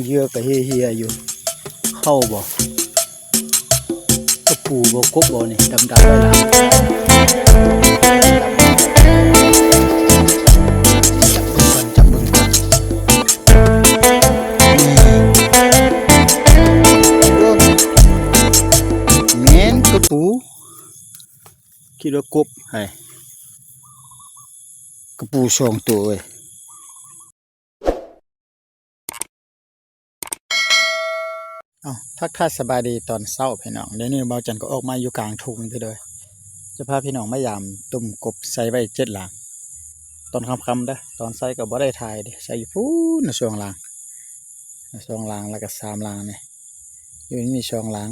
ເຫຍື່ອກໍເຮຍໆຢູ່ ເຂົ້າບໍ່? ກະປູບໍ່? ກົບບໍ່ນີ້? ດຳໆໄວ້ລະ ຈັບເບິ່ງກ່ອນ ຈັບເບິ່ງກ່ອນ. ແມ່ນກະປູ ຄິດວ່າກົບ ໃຫ້ ກະປູສອງໂຕເວີຍ. ເອົ້າ ທັກທາຍສະບາຍດີຕອນເຊົ້າພີ່ນ້ອງ. ດຽວນີ້ບ່າວຈັນກໍອອກມາຢູ່ກາງທົ່ງພີ້ເດີ ຈະພາພີ່ນ້ອງມາຢາມຕຸ້ມກົບໃສ່ໄວ້ເຈັດຫຼັງ. ຕອນຄ່ຳໆເດີ ຕອນໃສກໍບໍ່ໄດ້ຖ່າຍເດ ໃສ່ຢູ່ພຸ້ນນະ ສອງຫຼັງ ສອງຫຼັງ ແລ້ວກໍສາມຫຼັງນີ້ ຢູ່ນີ້ສອງຫຼັງ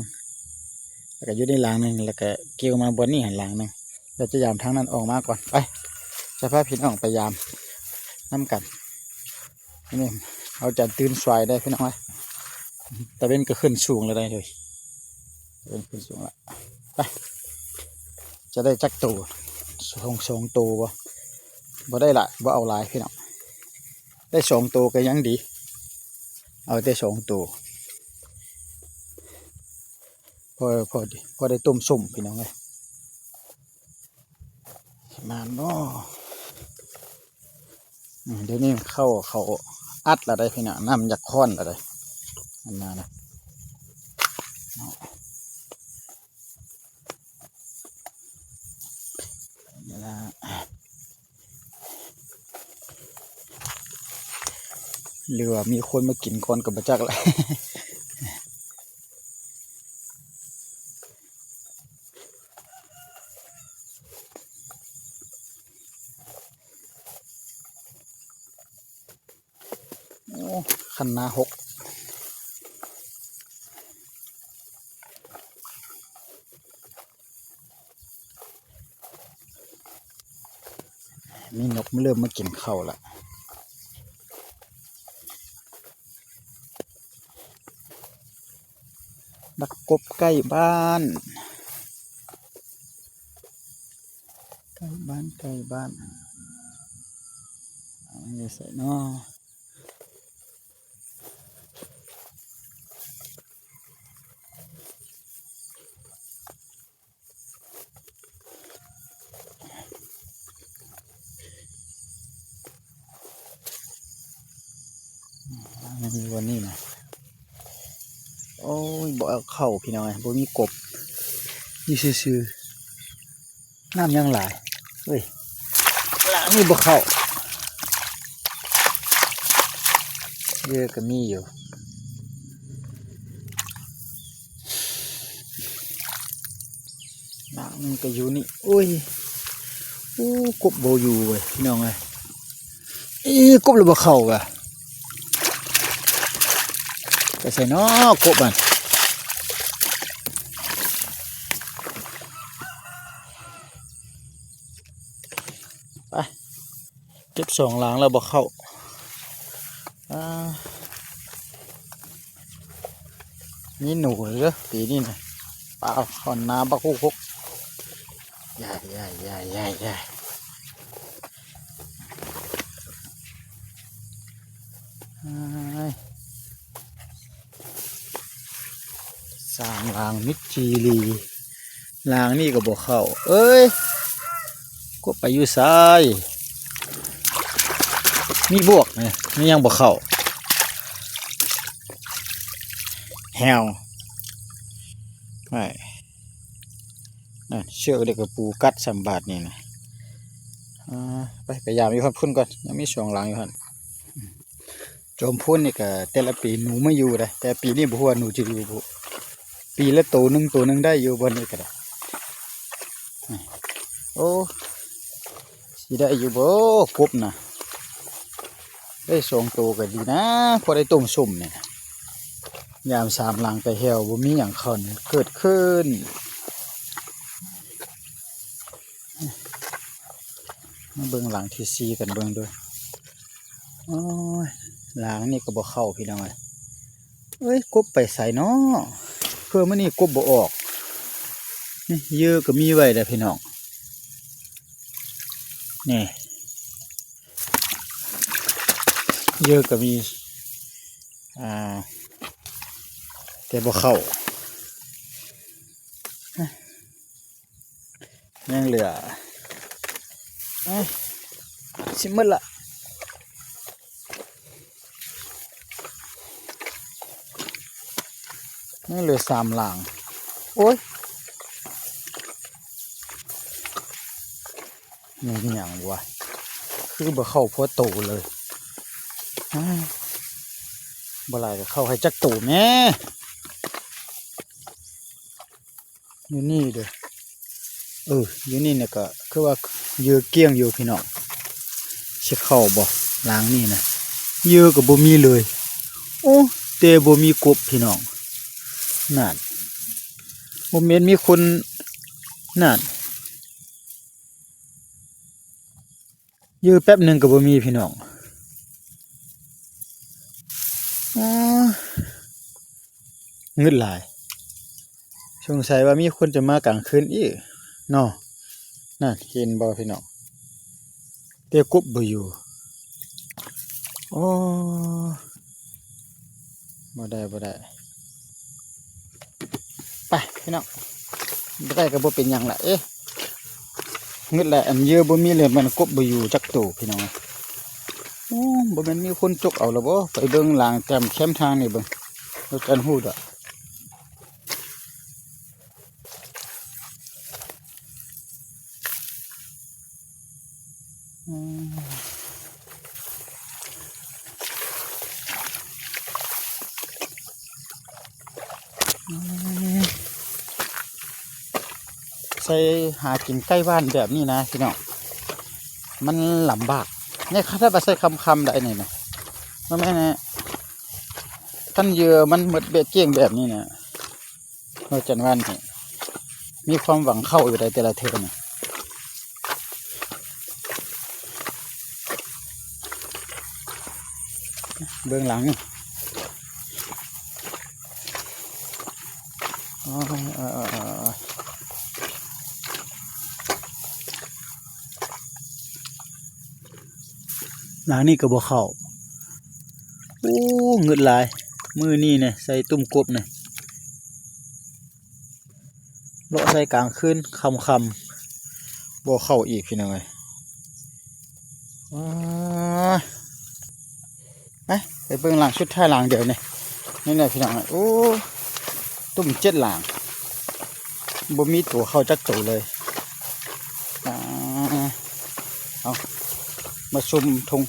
ແລ້ວກໍຢູ່ນີ້ຫຼັງໜຶ່ງ ແລ້ວກໍກ່ຽວມາບ່ອນນີ້ຫັ້ນຫຼັງໜຶ່ງ. ດຽວຈະຢາມທາງນັ້ນອອກມາກ່ອນ ໄປ ຈະພາພີ່ນ້ອງໄປຢາມນຳກັນ. ນີ້ເຮົາຈະຕື່ນສວາຍໄດ້ພີ່ນ້ອງເອີຍ ຕາເວັນກໍຂຶ້ນສູງແລ້ວໄດ໋ເຮີ້ຍ ຕາເວັນຂຶ້ນສູງແລ້ວ. ໄປ ຈະໄດ້ຈັກໂຕ? ສອງ ສອງໂຕບໍ່? ບໍ່ໄດ້ຫຼາຍ ບໍ່ເອົາຫຼາຍພີ່ນ້ອງ ໄດ້ສອງໂຕກໍຍັງດີ ເອົາແຕ່ສອງໂຕ ພໍ ພໍ ພໍໄດ້ຕົ້ມສົ້ມພີ່ນ້ອງເອີຍ. ມາບໍ່? ອືມ ດຽວນີ້ເຂົ້າ ເຂົ້າອັດແລ້ວໄດ໋ພີ່ນ້ອງ ນ້ຳຢາກຂ້ອນແລ້ວໄດ໋ ອັນນັ້ນນະ ເນາະ ນີ້ລະ. ຫຼືວ່າມີຄົນມາກິນກ່ອນກໍບໍ່ຈັກລະ. ໂອ້ ຄັນນາຫົກ. ມີນົກເລີ່ມມາກິນເຂົ້າລະ. ດັກກົບໃກ້ບ້ານ ໃກ້ບ້ານ ໃກ້ບ້ານ ເອົາຢູ່ໃສນໍ? ມັນມີບ່ອນນີ້ນະ. ໂອ້ຍ ບໍ່ເອົາເຂົ້າພີ່ນ້ອງເອີຍ ບໍ່ມີກົບ ຢູ່ຊື່ໆ ນ້ຳຍັງຫຼາຍເວີຍ. ລະນີ້ບໍ່ເຂົ້າ ເຫຍື່ອກໍມີຢູ່ ນາງໜຶ່ງກໍຢູ່ນີ້. ໂອ້ຍ ໂອ້ ກົບບໍ່ຢູ່ເວີຍພີ່ນ້ອງເອີຍ. ອີ ກົບລະບໍ່ເຂົ້າກະ ໄປໃສນໍ ກົບຫັ້ນ. ໄປ ເກັບສອງຫຼັງແລ້ວບໍ່ເຂົ້າ. ອ່າ ມີໜູເດີປີນີ້ນະ ປາເຂົ້ານາບັກໂຄກ. ຢາ ຢາ ຢາ ຢາ ຢາ ສາມຫຼັງມິດຈີ່ຫຼີ. ຫຼັງນີ້ກໍບໍ່ເຂົ້າ ເອີຍ ກົບໄປຢູ່ໃສ? ມີບວກນີ້ ມັນຍັງບໍ່ເຂົ້າ. ແຮວ ໄອ້ ນັ້ນ ເຊືອກເດັກກະປູກັດສ່ຳບາດນີ້ນະ. ອ່າ ໄປ ໄປຢາມຢູ່ຫັ້ນພຸ້ນກ່ອນ ຍັງມີສອງຫຼັງຢູ່ຫັ້ນ. ຈອມໂພນນີ້ກະແຕ່ລະປີໜູມາຢູ່ໄດ໋ ແຕ່ປີນີ້ບໍ່ຮູ້ວ່າໜູຈະຢູ່ບໍ່ ປີລະໂຕໜຶ່ງ ໂຕໜຶ່ງໄດ້ຢູ່ບ່ອນນີ້ກະໄດ້. ໂອ້ ຊິໄດ້ຢູ່ບໍ່ ກົບນະ? ໄດ້ສອງໂຕກະດີນະ ພໍໄດ້ຕົ້ມສົ້ມນີ້ນະ. ຢາມສາມຫຼັງກະແຮວ ບໍ່ມີຫຍັງເກີດຂຶ້ນ. ມາເບິ່ງຫຼັງທີສີ່ກັນເບິ່ງເດີ. ໂອ້ຍ ຫຼັງນີ້ກໍບໍ່ເຂົ້າພີ່ນ້ອງເອີຍ. ເອີຍ ກົບໄປໃສນໍ? ເພື່ອມື້ນີ້ກົບບໍ່ອອກ. ນີ້ ເຫຍື່ອກໍມີໄວ້ແລ້ວພີ່ນ້ອງ ນີ້ ເຫຍື່ອກໍມີ. ອ່າ ແຕ່ບໍ່ເຂົ້າ ຍັງເຫຼືອ ເອີຍ ຊິໝົດລະ ຍັງເຫຼືອສາມຫຼັງ ໂອ້ຍ ແມ່ນຫຍັງວະ ຄືບໍ່ເຂົ້າພໍໂຕເລີຍ ອ້າ ບໍ່ຫຼາຍກໍເຂົ້າໃຫ້ຈັກໂຕແມ້ ຢູ່ນີ້ເດີ ເອີ ຢູ່ນີ້ນີ້ກໍຄືວ່າເຫຍື່ອກ້ຽງຢູ່ພີ່ນ້ອງ ຊິເຂົ້າບໍ່ຫຼັງນີ້ນະ ເຫຍື່ອກໍບໍ່ມີເລີຍ ໂອ້ ແຕ່ບໍ່ມີກົບພີ່ນ້ອງ ນັ້ນ ບໍ່ແມ່ນມີຄົນ ນັ້ນ ຢູ່ແປັບໜຶ່ງກໍບໍ່ມີພີ່ນ້ອງ ອາ ງຶດຫຼາຍ ສົງໄສວ່າມີຄົນຈະມາກາງຄືນອີກເນາະ ນັ້ນ ເຫັນບໍ່ພີ່ນ້ອງ ແຕ່ກົບບໍ່ຢູ່ ໂອ້ ບໍ່ໄດ້ ບໍ່ໄດ້ ໄປພີ່ນ້ອງ ບໍ່ໄດ້ກໍບໍ່ເປັນຫຍັງລະ ເອະ ງຶດແຫຼະ ອັນເຫຍື່ອບໍ່ມີເລີຍ ມັນກົບບໍ່ຢູ່ຈັກໂຕພີ່ນ້ອງ ໂອ້ ບໍ່ແມ່ນມີຄົນຈົກເອົາລະບໍ ໄປເບິ່ງຫຼັງຈຳແຄມທາງນີ້ເບິ່ງ ແລ້ວຈັ່ງຮູ້ດອກ. ອືມ ໃສ່ຫາກິນໃກ້ບ້ານແບບນີ້ນະພີ່ນ້ອງ ມັນລຳບາກ ໃນຄັນວ່າໃສ່ຄ່ຳໆໄດ໋ນີ້ນະ ບໍ່ແມ່ນ ຄັນເຫຍື່ອມັນໝົດເບະກ້ຽງແບບນີ້ນະ ເຮົາຈັນວັນນີ້ ມີຄວາມຫວັງເຂົ້າຢູ່ໃດແຕ່ລະເທື່ອນະ ເບິ່ງຫຼັງນີ້ ໂອ້ຍ ເອີໆໆໆ ຫຼັງນີ້ກໍບໍ່ເຂົ້າ ໂອ້ ງຶດຫຼາຍ ມື້ນີ້ນະ ໃສ່ຕຸ້ມກົບນະ ເລາະໃສ່ກາງຄືນຄ່ຳໆ ບໍ່ເຂົ້າອີກພີ່ນ້ອງເອີຍ ວ້າ ໄປ ໄປເບິ່ງຫຼັງສຸດທ້າຍ ຫຼັງດຽວນີ້ ນີ້ແຫຼະພີ່ນ້ອງເອີຍ ໂອ້ ຕຸ້ມເຈັດຫຼັງ ບໍ່ມີຕົວເຂົ້າຈັກໂຕເລີຍ ອາ ເອົາ ມາຊົມທົ່ງ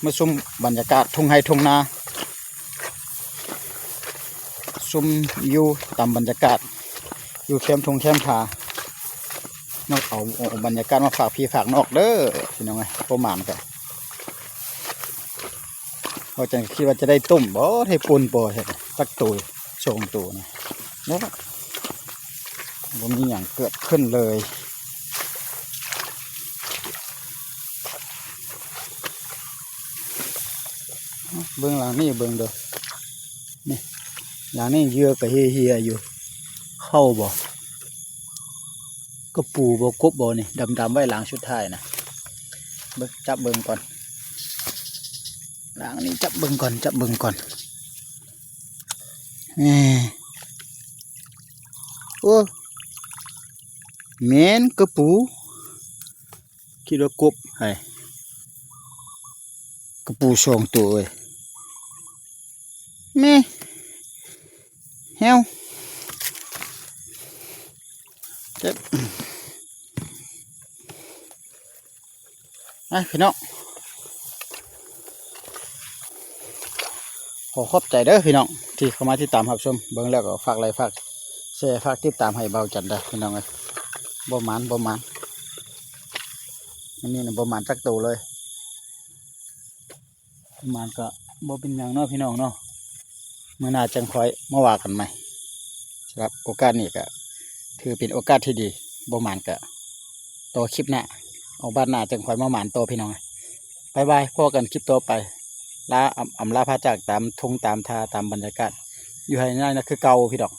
ມາຊົມບັນຍາກາດທົ່ງໄຮ່ທົ່ງນາ ຊົມວິວຕາມບັນຍາກາດ ຢູ່ແຄມທົ່ງແຄມຜາ ເນາະ ເອົາ ເອົາບັນຍາກາດມາຝາກພີ່ຝາກນ້ອງເດີ ພີ່ນ້ອງເອີຍ ປະມານກະ ເຮົາຈັ່ງຄິດວ່າຈະໄດ້ຕົ້ມບໍ ໄດ້ປົ່ນບໍ ຈັກໂຕ ສອງໂຕນະ ແລ້ວບໍ່ມີຫຍັງເກີດຂຶ້ນເລີຍ. ເບິ່ງຫຼັງນີ້ເບິ່ງເດີ ນີ້ ຫຼັງນີ້ເຫຍື່ອກະເຮຍໆຢູ່ ເຂົ້າບໍ່ ກະປູບໍ່ ກົບບໍ່ນີ້ ດຳໆໄວ້ຫຼັງສຸດທ້າຍນະ ເບິ່ງ ຈັບເບິ່ງກ່ອນ ຫຼັງນີ້ຈັບເບິ່ງກ່ອນ ຈັບເບິ່ງກ່ອນ ແໝ່ ໂອ້ ແມ່ນກະປູ. ຄິດວ່າກົບ ໃຫ້ ກະປູສອງໂຕເອີຍ ແມ່ ແຮວ ເຈັບ ໄປພີ່ນ້ອງ. ຂໍຂອບໃຈເດີພີ່ນ້ອງ ທີ່ເຂົ້າມາຕິດຕາມຮັບຊົມ ເບິ່ງແລ້ວກໍຝາກໄລ ຝາກແຊ ຝາກຕິດຕາມໃຫ້ບ່າວຈັນເດີພີ່ນ້ອງເອີຍ ບໍ່ໝານ ບໍ່ໝານ ອັນນີ້ນະ ບໍ່ໝານຈັກໂຕເລີຍ ບໍ່ໝານກໍບໍ່ເປັນຫຍັງເນາະພີ່ນ້ອງເນາະ ມື້ໜ້າຈັ່ງຄ່ອຍມາວ່າກັນໃໝ່ ສຳລັບໂອກາດນີ້ກໍຖືເປັນໂອກາດທີ່ດີ ບໍ່ໝານກໍຕໍ່ຄລິບໜ້າ ເອົາບາດໜ້າຈັ່ງຄ່ອຍມາໝານຕໍ່ພີ່ນ້ອງ ບາຍບາຍ ພໍ້ກັນຄລິບຕໍ່ໄປ ລາ ອຳ ອຳລາພາຈາກຕາມທົ່ງຕາມທ່າຕາມບັນຍາກາດ ຢູ່ໄຮ່ໃນນາຄືເກົ່າພີ່ນ້ອງ.